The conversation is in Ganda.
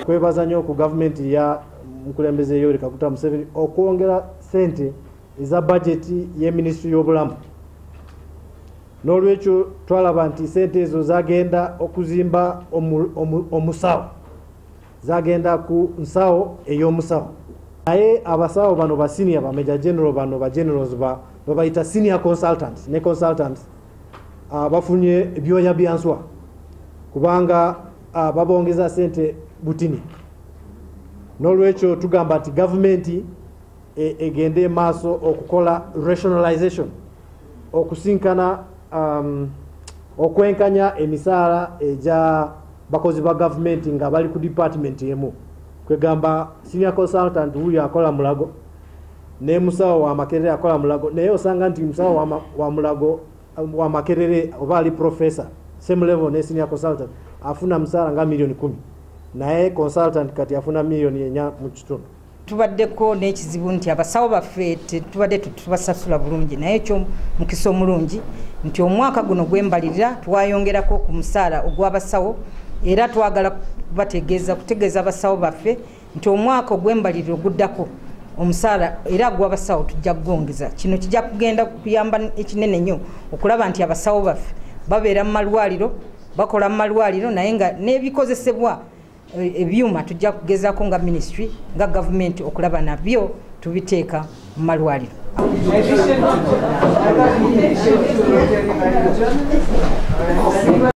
Kwebaza nnyo ku gavumenti ya mukulembeze Yoweri Kaguta Museveni okwongera ssente eza bajeti ye minisitule y'obulamu. N'olwekyo twalaba nti ssente ezo zagenda okuzimba omusawo, zagenda ku nsawo ey'omusawo. Naye abasawo bano ba senior, ba major general bano ba generals babayita senior consultants ne consultants, bafunye ebyoya bya nswa kubanga babongeza ssente butini. N'olwekyo tugamba nti gavumenti egende maaso okukola rationalization, okusinkana okwenkanya emisaala egya bakozi ba gavumenti nga bali ku department emu. Kwegamba senior consultant wuyo akola Mulago ne musawo wa Makerere akola Mulago, naye osanga nti musawo wa Mulago wa Makerere oba ali professor same level ne senior consultant afuna musaala nga 10 million, naye consultant kati afuna 4.5 million. Tubaddeko n'ekizibu nti abasawo baffe tubadde tubasasula bulungi, naye ekyo mukisa omulungi nti omwaka guno gwembalirira twayongerako ku musaala ogw'abasawo, era twagala kubategeeza kutegeeza abasawo baffe nti omwaka ogw'embalirira oguddako omusaala era gw'abasawo tujja kugongeza. Kino kijja kugenda kuyamba ekinene nnyo okulaba nti abasawo baffe babeera mu malwaliro, bakola mu malwaliro, naye nga n'ebikozesebwa ebyuma tujja kugezaako nga ministry nga gavumenti okulaba nabyo tubiteeka mu malwaliro.